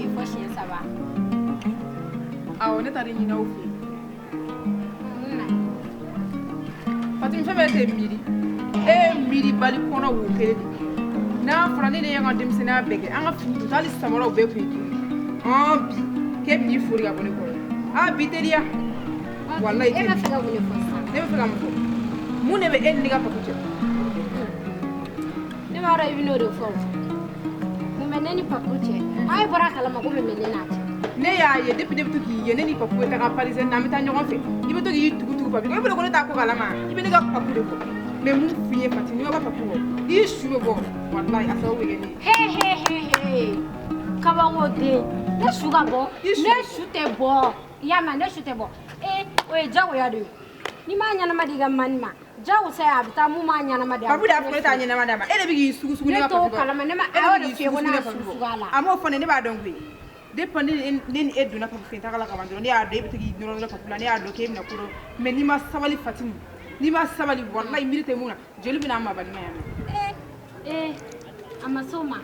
fɛ yen fo siɲɛ 3. Awɔ, ne taara i ɲini aw fɛ yen. Fatimi, fɛn bɛɛ tɛ miiri. E ye miiribali kɔnɔ wo kelen de. N'a fɔra ne de y'an ka denmisɛnninya bɛɛ kɛ, an ka fini don hali samaraw bɛɛ tun ye kelen ye. Bi k'e bɛ n'i fori ka bɔ ne kɔrɔ. Aa bi teliya. Walayi E b'a fɛ ka mun de fɔ sisan? Ne bɛ fɛ ka mun fɔ? Mun de bɛ e ni ne ka papu cɛ? Ne b'a dɔn i bɛ n'o de fɔ. Mun bɛ ne ni papu cɛ? Aw ye bɔra a kalama ko mun bɛ ne n'a cɛ. Ne y'a ye depuis ne bɛ to k'i ye, ne ni papu bɛ taga Parisien na, an bɛ taa ɲɔgɔn fɛ. I bɛ to k'i tugu tugu papu kɔ. E bolo ko ne t'a ko kalama. I bɛ ne ka papu de kɔ. Mais mun f'i ye Fati, n'i ma bɔ papu kɔ, i su bɛ bɔ. Walayi a sababu bɛ kɛ ne ye. He he he he. Kabako den. Ne su ka bɔ. Ne su tɛ bɔ. I y'a mɛn, ne su tɛ bɔ. Ee, o ye jagoya de ye. N'i m'a ɲɛnama di i ka mani ma, jagosa a bɛ taa mun m'a ɲɛnama di. Papu de y'a fɔ ne t'a ɲɛnama d'a ma. E de bɛ k'i sugu sugu ne ka papu kɔ. Ne t'o kalama, ne ma a y'o de f'i ye ko ne y'a sugu sugu a la. A m'o fɔ ne, ne b'a dɔn koyi. Depuis ne ni e donna papu fɛ taga la ka ban dɔrɔn, ne y'a dɔn e bɛ to k'i nɔrɔ nɔrɔ papu la, ne y'a dɔn k'e bɛna ko dɔn. Mais n'i ma sabali Fatimu, n'i ma sabali walayi miiri tɛ mun na, joli bɛna an ma balima yan nɔ. Ee, a ma s'o ma.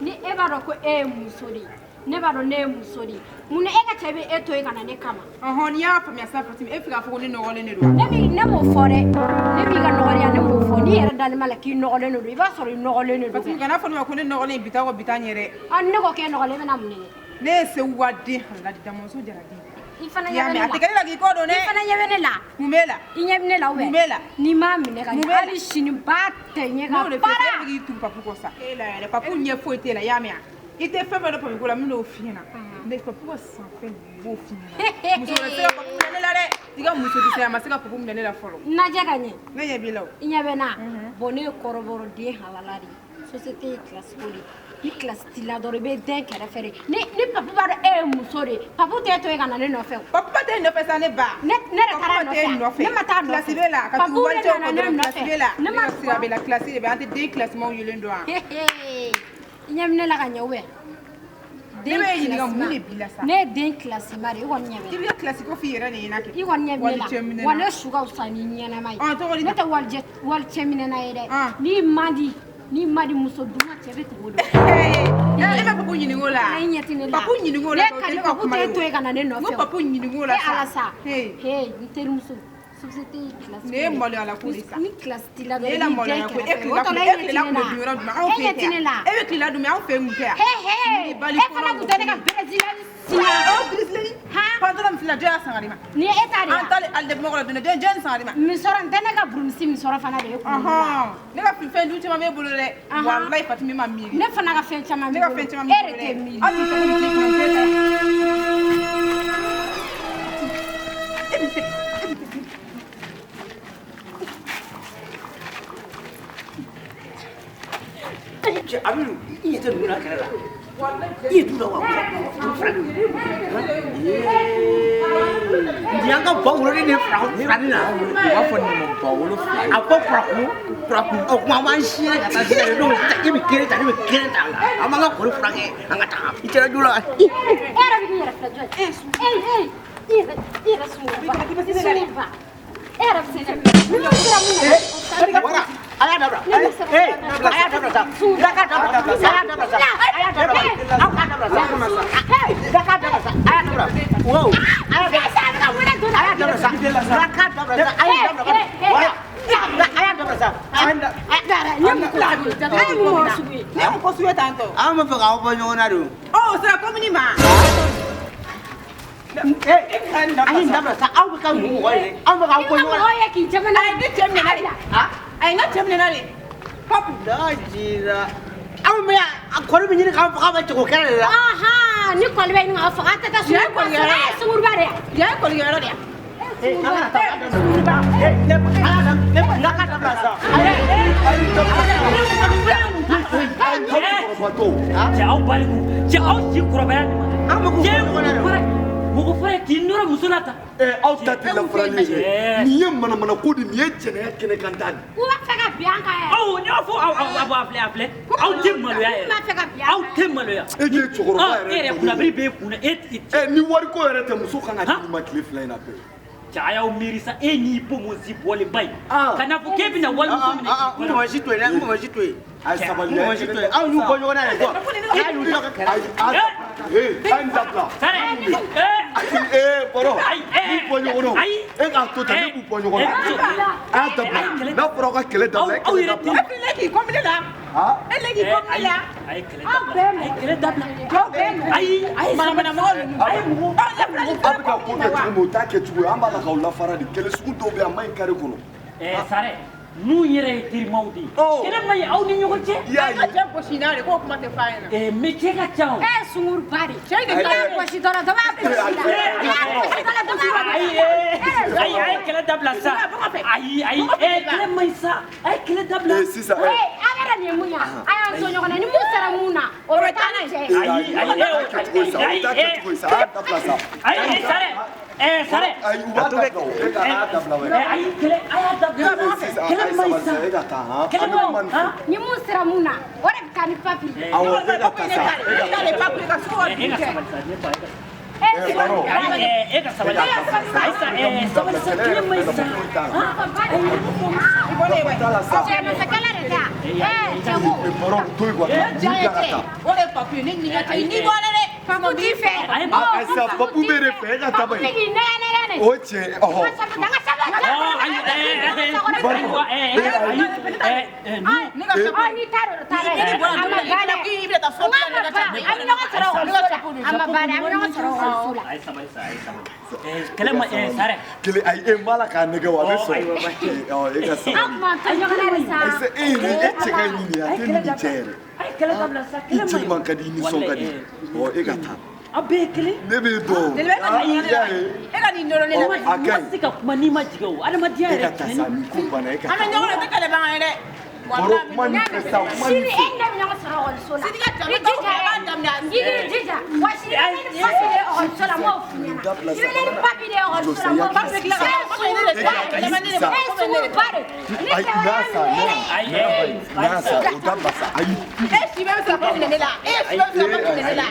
Ni e b'a dɔn ko e ye muso de ye, ne b'a dɔn ne ye muso de ye, mun na e ka cɛ bɛ e to yen ka na ne kama? Ɔhɔn, n'i y'a faamuya sisan Fatimi, e fɛ k'a fɔ ko ne nɔgɔlen de don. Ne m'o fɔ dɛ. Ne b'i ka nɔgɔlenya, ne m'o fɔ. N'i yɛrɛ dalen b'a la k'i nɔgɔlen de don, i b'a sɔrɔ i nɔgɔlen de don. Fatimi, kana fɔ ne ma ko ne nɔgɔlen bi taa kɔ bi taa ɲɛ dɛ. Ɔ, ne ko k'e nɔgɔlen, e bɛna mun de kɛ? Ne ye Seguba den halala de, Damɔzɔn Jara den. I fana ɲɛ bɛ ne la. A tɛ kɛ ne la k'i kɔ don dɛ. I fana ɲɛ bɛ ne la. Mun b'e la? I ɲɛ bɛ ne la ou bien? Mun b'e la? N'i m'a minɛ ka ɲɛ, hali sini ba tɛ ɲɛ ka baara. N'o de fɛ, e bɛ k'i tugu papu kɔ sa. E la yɛrɛ, papu ɲɛ foyi t'e la, i y'a mɛn wa? I tɛ fɛn fɛn dɔn papu ko la, n bɛn'o f'i ɲɛna. Ne papu ka san fɛn n b'o f'i ɲɛna. Muso wɛrɛ tɛ se ka papu minɛ ne la dɛ. I ka muso kisɛ, a ma se ka papu minɛ ne la fɔlɔ. N lajɛ ka ɲɛ. Ne ɲɛ b'i la o. I ɲɛ bɛ n na? Bon, ne ye kɔrɔbɔrɔ den halala de ye. Société ye classe ko de ye. Ni classe t'i la dɔrɔn, i bɛ den kɛrɛfɛ de. Ni papu b'a dɔn e ye muso de ye, papu t'e to yen ka na ne nɔfɛ o. Papu tɛ e nɔfɛ sa ne ba. Ne yɛrɛ taara a nɔfɛ. Ne ma taa a nɔfɛ. Classe b'e la, ka tugu walicɛw kɔ dɔrɔn, classe b'e la. Ne ma sira b'e la, classe de bɛ, an tɛ den classemaw yelen dɔn wa? I ɲɛ bɛ ne la ka ɲɛ ou bien? Ne bɛ ɲininka mun de b'i la sa? Ne ye den classema de ye, i kɔni ɲɛ bɛ. I b'i ka classe ko f'i yɛrɛ de ɲɛna kɛ. I kɔni ɲɛ bɛ ne la. Wa ne su ka fisa ni ɲɛnama ye. Ne tɛ walicɛ minɛna ye dɛ. N'i man di. N'i ma di muso duma cɛ bɛ tugu o de. E bɛ papu ɲininka o la. E ɲɛ tɛ ne la. Papu ɲininka o la. Ne ka di papu t'e to yen ka na ne nɔfɛ. N ko papu ɲininka o la sa. E ala sa. He, n terimuso. Société ye classe. Ne ye maloya la ko de sa. Ni classe t'i la dɔrɔn. Ne la maloya ko e tilela kun e tilela kun bɛ dun yɔrɔ jumɛn anw fɛ yen tɛ yan. E bɛ tilela dun mais anw fɛ yen mun tɛ yan. He he. E fana kun tɛ ne ka brésilien siɲɛ. Ɔ brésilien. Pantalon min filɛ jɔn y'a san ka d'i ma? Ni e ta de ye. An taalen Alide Bamakɔ la donna jɔn ye san ka d'i ma? Misɔrɔ n tɛ ne ka burumisi misɔrɔ fana de ye kun. Ne ka fɛn dun caman b'e bolo dɛ. Walayi Fatimi ma miiri. Ne fana ka fɛn caman b'i bolo. Ne ka fɛn caman b'i bolo dɛ. E de tɛ miiri. Hali ni fɛn min t'i kun na, e ta. Cɛ Amidu, i ɲɛ tɛ ninnu na kɛlɛ la. I ye du la wa? Nin y'an ka ba woloden de fila nin na. U b'a fɔ nin ma ba wolonfila. A ko kurakun kurakun. O kuma an b'an si ka taa sisan de. E bɛ kelen ta, ne bɛ kelen ta. An b'an ka kɔri furakɛ, an ka taa. I cɛla jo la. E yɛrɛ bɛ k'i yɛrɛ filɛ jɔn ye? E i yɛrɛ sunkuruba. Sunkuruba. E yɛrɛ bɛ se ne. Ni ne sera mun na? Wara. A y'a dabila. Ee, a y'a dabila sa. Daka dabila sa. A y'a dabila sa. A y'a dabila. Aw k'a dabila sa. Daka dabila sa. A y'a dabila. Wow. A y'a dabila sa. A y'a dabila sa. Daka dabila sa. A y'a dabila. Wara. A y'a dabila sa. Ne mun ko sugu ye? E ye mun mɔgɔ sugu ye? Ne mun ko sugu ye tan tɔ? An b'a fɛ k'aw bɔ ɲɔgɔn na de o. Ɔ, o sera commune ma. A ye nin dabila sa. Aw bɛ ka mun mɔgɔ ye dɛ? Aw bɛ k'aw bɔ ɲɔgɔn na. Mɔgɔ ye k'i jamana. A ye ne cɛ minɛ de. A ye n ka cɛ minɛ de. Papu. Dajira. Aw bɛ a kɔli bɛ ɲini k'an faga bɛ jago kɛnɛ de la. Ni kɔli bɛ ɲini k'aw faga, a tɛ taa sunkuruba. A ye sunkuruba de yan. Yan ye kɔlikɛyɔrɔ de ye. An kana taa. Sunkuruba. Ne ne n'a ka dabila sa. Cɛ aw baliku, cɛ aw si kɔrɔbaya nin ma. An bɛ k'u bɔ ɲɔgɔn na de. Mɔgɔ fɔlɔ k'i nɔrɔ muso la tan. Aw ta tɛ lafurali ye dɛ. Nin ye manamana ko de, nin ye jɛnɛya kɛnɛ kan ta de. U b'a fɛ ka bin an kan yɛrɛ. Aw ne b'a fɔ aw aw a filɛ a filɛ. Aw tɛ maloya yɛrɛ. U b'a fɛ ka bin an kan. Aw tɛ maloya. E k'e cɛkɔrɔba yɛrɛ. E yɛrɛ kunnabiri b'e kun na e. Ni wariko yɛrɛ tɛ, muso kan ka di ma tile 2 in na bɛɛ. Cɛ a y'aw miiri sa e n'i bonbonsi bɔlenba ye. Ka n'a fɔ k'e bɛna walimuso minɛ. N bonbonsi to yen dɛ, n bonbonsi to yen. A ye sabali. N bonbonsi to yen. Aw y'u bɔ ɲɔgɔn na yɛrɛ. Aw y'u jɔ ka kɛlɛ. Ayi, a ye nin dabila. Sare. Ee Baro, b'u bɔ ɲɔgɔn na. Ayi. E k'a to tan, ne b'u bɔ ɲɔgɔn na. A y'a dabila. N'a fɔra aw ka kɛlɛ dabila, e Aw kɛlɛ yɛrɛ dabila. E ne k'i kɔnbili la. E ne k'i kɔnbili la. A ye kɛlɛ dabila. A ye kɛlɛ dabila. Ayi, a ye Manamanamɔgɔ ninnu. A ye mɔgɔ. Aw bɛ ka ko kɛ cogo min, o t'a kɛcogo ye. An b'a la k'aw lafara de. Kɛlɛ sugu dɔw bɛ yen, a man ɲi kare kɔnɔ. Sare, ninnu yɛrɛ ye terimaw de ye. Kɛlɛ man ɲi aw ni ɲɔgɔn cɛ. I y'a ye. An ka cɛ gosi n'a de k'o kuma tɛ f'a ɲɛna. Mais cɛ ka ca o. Sunguruba de. Cɛ de N'i y'a gosi dɔrɔn dɔ b'a gosi la. N'i y'a gosi dɔrɔn dɔ b'a gosi la. Ayi, a ye kɛlɛ dabila sa. Ayi, ayi, kɛlɛ man ɲi sa. A ye kɛlɛ dabila. Sisan. Aw yɛrɛ nin ye mun ye? A y'an to ɲɔgɔn na ni mun sera mun na, o bɛ taa n'a cɛ ye. Ayi, ayi, o t'a kɛcogo ye sa, o t'a kɛcogo ye sa. A y'a dabila sa. Ayi, Sare. Sare. Ayi, u b'a dabila o. E ka a y'a dabila wa. Ayi, kɛlɛ, a y'a dabila. Sisan, Kɛlɛ a ye man ɲi sabali sa. sa, e ka taa han. Kɛlɛ An bɛ man kuma ɲi. nin fɛ. Ni mun sera mun na, o de bɛ taa ni papi ye. Awɔ, e ka taa sa. E ka papi ka sugu ka E dugu ka kɛ. sabali sa, ne ba, e ka Baro. Ayi, e ka sabali. Ayi sa, sabali sa, kɛlɛ man ɲi sa. I bɔ ne ye wa. Cɛ nɔfɛ-kɛlɛ de tɛ wa? Cɛ ko. Baro, to yen quoi. O diya ye cɛ. O de ye papi ye. Ne ni ka cɛ, i ni bɔ ne dɛ. Papu t'i fɛ. Ayi sa, papu b'e de fɛ, e ka taa Papu ba bɛ ye. k'i nɛgɛ nɛgɛ de. O tiɲɛ, ɔhɔ. N ka sabali, n ka sabali. Ayi, Ne ka sabu. N'i taara o taara Ni bɔra a ma dumuni ban na, dɛ. k'i bɛna taa so N k'a ma ban, an bɛ ɲɔgɔn sɔrɔ ekɔliso la. A ma ban dɛ, an bɛ ɲɔgɔn sɔrɔ ekɔliso la. Ayi, sabali sa, ayi sabali. Kɛlɛ ma, Sare. Kelen, ayi, e n b'a la k'a nɛgɛ wa, a bɛ sɔn. Ayiwa, Ɔ, e ka An sabali. tun b'an to ɲɔgɔn na de sa. Ayi sa, e yɛrɛ, e cɛ ka ɲi nin ye, a tɛ nin cɛ yɛrɛ. A ye kɛlɛ dabila sa, I kɛlɛ man cɛ ɲi. man ka di, i nisɔn ka di. Ɔ, e ka taa. Aw bɛɛ ye kelen. Ne b'e dɔn. Jeliba, e ka nin nɔrɔ ne la. I y'a ye. E ka nin nɔrɔ ne la. A ka Mɔgɔ ɲi. tɛ se ka kuma n'i ma jigin o. Adamadenya E yɛrɛ ka taa sa, nin ko banna, e ka An bɛ taa. ɲɔgɔn na, o tɛ kɛlɛ ban ye dɛ. Baro, kuma nin fɛ sa, kuma nin Sini fɛ. e ni ne bɛ ɲɔgɔn sɔrɔ ekɔliso la. Sini ka jama I jija a b'a daminɛ. I k'i jija. Wa sini i bɛ ne ni papi de ye ekɔliso la, n b'o f'i ɲɛna. Dabila I sa. bɛ ne ni papi de ye ekɔliso la, n b'o Jɔ sa, f'i ɲɛna. E ka ayi sa. E sunguruba de. Ni Ayi, cɛ n'a wɛrɛ sa, minɛ Ayi, n'a sa, o dabila sa, ayi. E si bɛɛ bɛ se ka papi minɛ ne la. E si bɛɛ bɛ se ka papi minɛ ne la.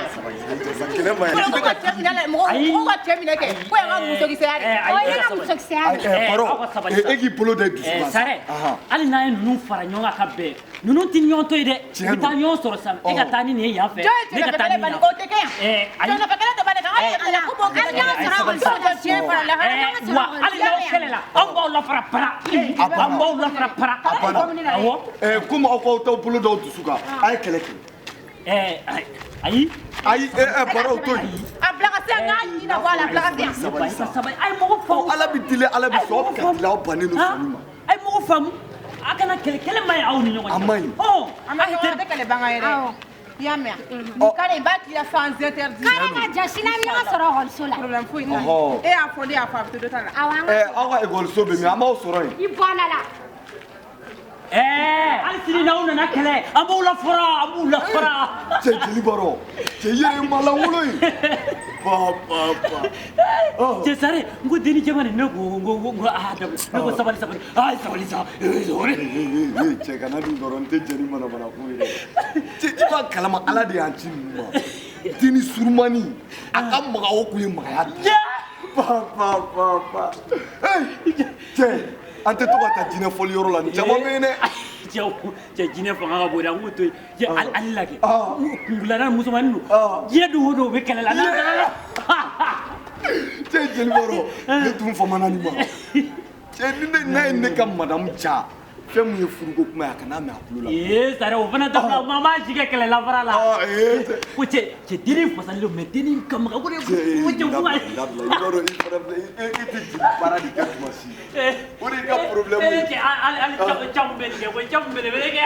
Kɛlɛ man ɲi. Mɔgɔw ka cɛ minɛ la, mɔgɔw ka cɛ minɛ kɛ. Ko yan ka musokisɛya de. O ye ne ka musokisɛya de ye. Ayi, Baro, aw ka sabali sa. e k'i bolo da i dusu kan. Sare, hali n'an ye ninnu fara ɲɔgɔn kan ka bɛn, ninnu tɛ ɲɔgɔn to yen dɛ. Tiɲɛ U bɛ taa don. ɲɔgɔn sɔrɔ sa. E ka taa ni nin ye yan fɛ, Jɔn ye ne ka taa cɛnafɛkɛlɛ ni bali yan o tɛ kɛ yan. Ayi. Cɛnafɛkɛlɛ tɛ bali kan. An yɛrɛ ko b'o kɛlɛ kɛ. An ɲɔgɔn sɔrɔ Jɔn jɔn tiɲɛ fara la. Wa hali n'aw kɛlɛla, anw b'aw lafara para. An b'aw lafara para. A banna. Awɔ. Komi aw k'aw t'aw bolo d'aw dusu kan, a ye kɛlɛ kɛ. Ayi. Ayi, Baro, to yen. A bila ka se yan, n k'a ɲin na bɔ a la, a bila ka se yan. Sabali sa. Sabali, a ye mɔgɔ faamu. Ala bɛ deli, Ala bɛ sɔn, aw bɛ ka deli, aw bannen don sɔnni ma. A ye mɔgɔ faamu. A kana kɛlɛ, kɛlɛ man ɲi aw ni ɲɔgɔn cɛ. A man ɲi. An bɛ ɲɔgɔn na, a tɛ kɛlɛ ban kan ye dɛ. I y'a mɛn wa? Nin kare in b'a k'i la sans interdit. Kare ka jan, sini an bɛ ɲɔgɔn sɔrɔ ekɔliso la. Problème foyi t'a la. Ɔhɔ. E y'a fɔ, ne y'a fɔ, a bɛ to dɔ ta la. Awɔ, an ka Aw ka ekɔliso bɛ min? An b'aw sɔrɔ yen. I bɔnna la. Hali sini n'aw nana kɛlɛ, an b'aw lafara, an b'u lafara. Cɛ jeli Baro, cɛ i yɛrɛ ye maalankolon ye. Ba ba ba. Cɛ Sare, n ko denni cɛman nin, ne ko n ko aa dabila, ne ko sabali sabali, aa sabali sa, sabali. Ee, cɛ kana nin dɔrɔn, n tɛ jɛn ni manamana ko ye dɛ. Cɛ i b'a kalama Ala de y'an ci ninnu ma. Denni surumani, a ka maga o kun ye magaya de ye. Ba ba ba ba. Ee, cɛ an tɛ to ka taa jinɛ fɔli yɔrɔ la, nin caman bɛ yen dɛ. Cɛ jinɛ fanga ka bon dɛ, an k'o to yen. Cɛ hali lajɛ, kungilanna musomanin don, diɲɛ don o don u bɛ kɛlɛ la. Cɛ jeli Baro, ne tun famana nin ma. Cɛ ni ne n'a ye ne ka madamu ja, fɛn min ye furuko kuma ye, a kana mɛn a tulo la. Ee Sare, o fana dabila, maa m'a si kɛ kɛlɛ lafara la. Ko cɛ denni fasalen don, mais denni ka maga ko de. Cɛ Ko cɛ dabila, dabila, i b'a dɔn i fana filɛ, e tɛ jeli baara de kɛ tuma si. O de y'i ka problème ye. Cɛ hali camu bɛ nin kɛ, ko camu belebele kɛ.